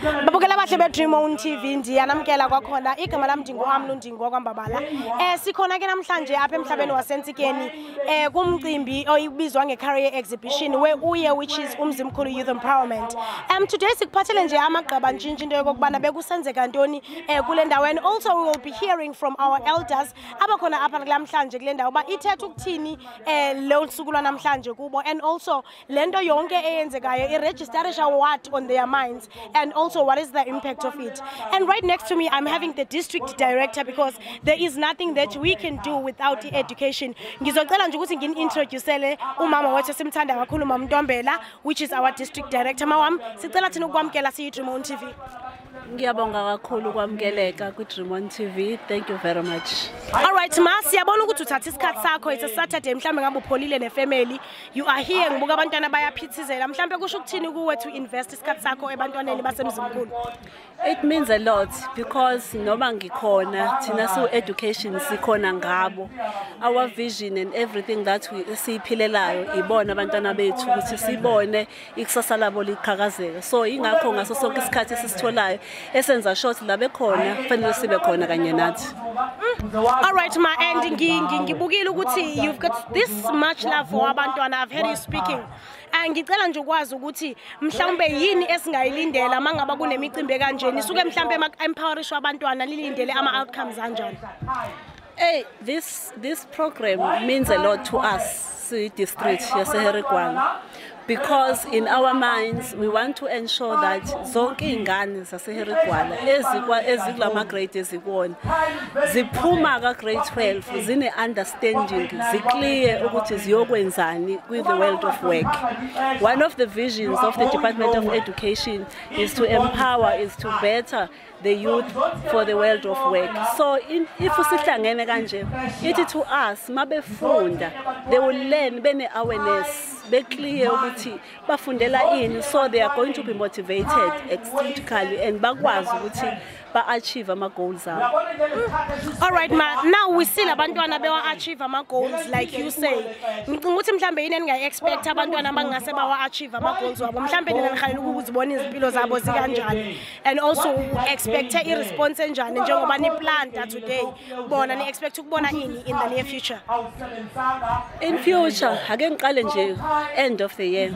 Babukela abahle be-Dream On TV, ndiyanamkela kwakhona. Igama lam ndinguAmlu kwaMbabala. Sikhona ke namhlanje apha emhlabeni waseNtsikeni kumcimbi oyibizwa nge-career exhibition we-UYE, which is Umzimkhulu Youth Empowerment. Today sikuphathele nje amagqaba ntshintshi into yokokubana bekusenzeka ntoni kule ndawo, and also we will be hearing from our elders abakhona apha namhlanje kule ndawo uba ithetha ukuthini lo suku lwanamhlanje kubo, and also le nto yonke eyenzekayo iregisterisha what on their minds, and also what is the impact of it. And right next to me, I'm having the district director, because there is nothing that we can do without the education. Ngizocela nje ukuthi ngini-introducele umama wethu esimthanda kakhulu, Mamntombela, which is our district director. Mawam, sicela thina ukwamkela siyi-Dream On TV. Ngiyabonga kakhulu ukwamukeleka kwi-Dream On TV. Thank you very much. All right, ma, siyabona ukuthi uthatha isikhathi sakho. It's a Saturday, mhlambe ngabe upholile nefamily. You are here, ngibuka abantwana bayaphithizela. Mhlambe kusho ukuthini kuwe to invest isikhathi sakho ebantwaneni baseMzimkhulu? It means a lot because noma ngikhona, thina su education sikhona ngabo. Our vision and everything that we siyiphilelayo ibona abantwana bethu, ukuthi sibone ikusasa labo liqhakazeka. So ingakho ngaso sonke isikhathi esisitholayo esenza short la bekhona, kufanele sibe khona kanye nathi. All right, ma, and ngibukile ukuthi you've got this much love for abantwana. I've heard you speaking. And ngicela nje ukwazi ukuthi mhlawumbe yini esingayilindela mangaba kunemicimbi kanje, nisuke mhlawumbe empowerishwa abantwana, lilindele ama outcomes kanjani? Hey, this program means a lot to us, district yaseHarry Gwala, because in our minds we want to ensure that zonke ingane zaseHarry Gwala ezikwa ezikulama grade ezikuwona ziphuma ka grade 12 zine understanding, ziclear ukuthi ziyokwenzani with the world of work. One of the visions of the Department of Education is to empower, is to better the youth for the world of work. So if sihlangene kanje, ithi to us mabefunda, they will learn bene awareness, be clear ukuthi bafundela ini, so they are going to be motivated extrinsically and bakwazi ukuthi ba-achieve ama-goals abo. All right, ma, now we see labantwana bewa-achieve ama-goals like you say. Ngicinga ukuthi mhlambe yini eningayi-expect abantwana abangase bawa-achieve ama-goals wabo? Mhlambe nina nihalela ukuzibona izimpilo zabo zikanjani, and also expect i-response enjani njengoba ni-planta today? Bona ni-expect ukubona ini in the near future? In future, ake ngiqale nje end of the year.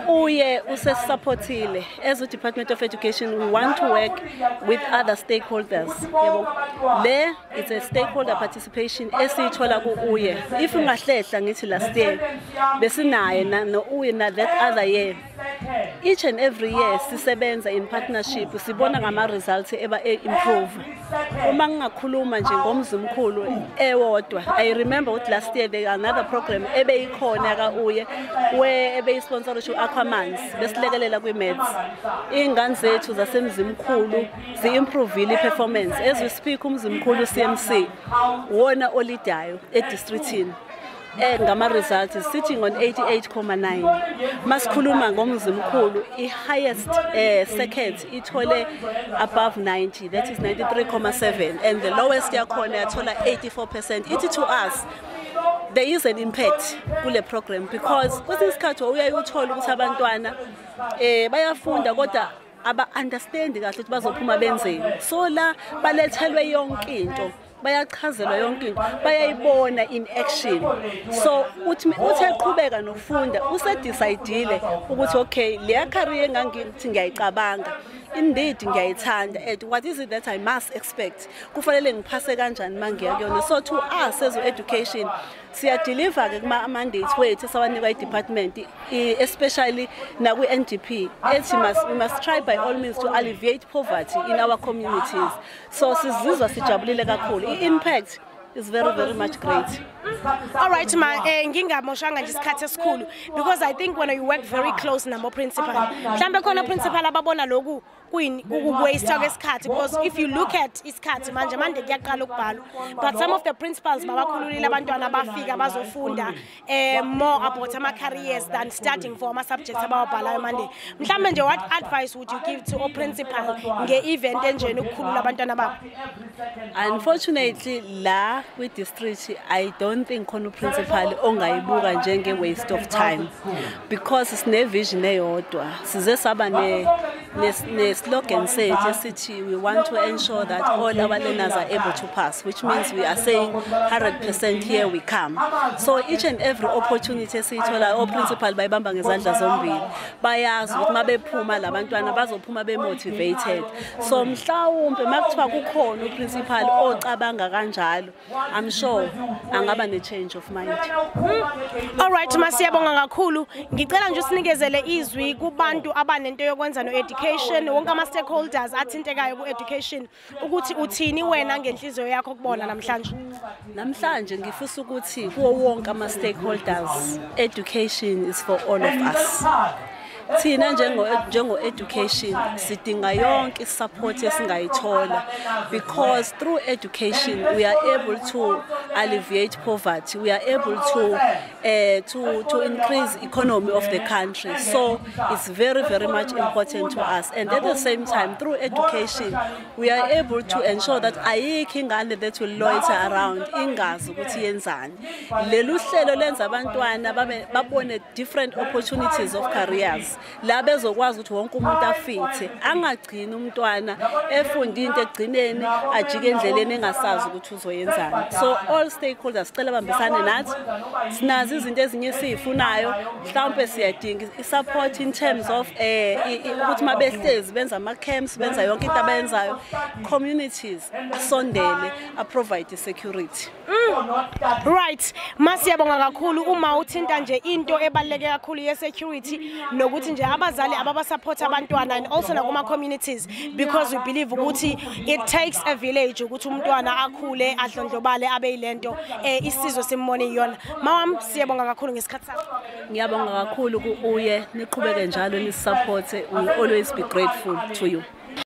Uye usesupportile as a Department of Education, we want to work with other stakeholders. Yabo, le it's a stakeholder participation esiyithola ku-uye. If ungahlehla ngithi last year besinaye no-uye na that other year, each and every year sisebenza in partnership, sibona ngama-results eba improve. Uma ngingakhuluma nje ngoMzimkhulu ewodwa, I remember ukuthi last year there another program ebeyikhona ka-uye where ebeyisponsorship Aquamans besilekelela kwi-maths. Iy'ngane zethu zaseMzimkhulu zi-improvile i-performance. As we speak, uMzimkhulu CMC wona olidayo edistrictini ngama-results is sitting on 88.9. Masikhuluma ngoMzimkhulu, i-highest second ithole above 90, that is 93.7, and the lowest yakhona yathola 84%. Ithi to us there is an impact kule program, because kwesinye isikhathi uyaye uthole ukuthi abantwana bayafunda kodwa aba-understand kahle ukuthi bazophuma benzeni. So la balethelwe yonke into, bayachazelwa yonke into, bayayibona in action. So uthi eqhubeka nokufunda usedecidile ukuthi okay, leya career engangithi ngiyayicabanga, indeed ngiyayithanda, and what is it that I must expect, kufanele ngiphase kanjani mangiya kuyona. So to us as education, siyadeliver ke kuma mandates wethu esawanikwa i-department, especially nakwi-NDP ethi we must try by all means to alleviate poverty in our communities. So sizizwa sijabulile kakhulu. I-impact is very, very much great. All right, ma, ngingamoshanga nje isikhathi esikhulu, because I think when you work very close nabo principal, mhlambe khona principal ababona lokhu Kuyini kuku-waste kwesikhathi, because if you look at isikhathi manje, manje kuyaqala ukubhalwa, but some of the principals babakhululile abantwana bafika bazofunda more about ama-careers than studying for ama-subjects abawabhalayo Monday. Mhlawumbe nje, what advice would you give to o-principal nge-event enjeni ukukhulula abantwana babo? Unfortunately, la kwi-district, I don't think khona uprincipal ongayibuka njenge-waste of time, because sine-vision eyodwa. Size saba ne-slogan sethu esithi we want to ensure that all our learners are able to pass, which means we are saying 100% here we come. So each and every opportunity esiyithola, o-principal bayibamba ngezandla zombili. Bayazi ukuthi uma bephuma labantwana bazophuma be-motivated. So mhlawumbe uma kuthiwa kukhona uprincipal ocabanga kanjalo, I'm sure angaba ne-change of mind. Alright, masiyabonga kakhulu. Ngicela nje usinikezele izwi kubantu abanento yokwenza no-education, wonke ama-stakeholders athintekayo ku-education, ukuthi uthini wena ngenhliziyo yakho kubona namhlanje. Namhlanje ngifisa ukuthi kuwo wonke ama-stakeholders, education is for all of us. Thina njengo education sidinga yonke support esingayithola, because through education we are able to alleviate poverty, we are able to increase economy of the country. So it's very, very much important to us. And at the same time, through education we are able to ensure that ayikho ingane that will loiter around ingazi ukuthi yenzani. Lelu hlelo lenza abantwana babone different opportunities of careers, la bezokwazi ukuthi wonke umuntu afithe, angagcini umntwana efunda into, egcineni ajike endleleni engasazi ukuthi uzoyenzani. So all stakeholders, sicela bambisane nathi. Sinazo izinto ezinye esiyifunayo. Mhlawumbe siyadinga i-support in terms of ukuthi uma behlezi benza ama-camps, benza yonke into abayenzayo, communities asondele, a-provide security. Right, masiyabonga kakhulu uma uthinta nje into ebaluleke kakhulu ye-security, nokuthi nje abazali ababasupport abantwana and also nakuma communities, because we believe ukuthi it takes a village ukuthi umntwana akhule, adlondlobale, abe yilento isizwe simbone iyona. Mawam, siyabonga kakhulu ngesikhathi sakho. Ngiyabonga kakhulu ku-uye. Niqhubeke njalo nisupporte. We will always be grateful to you.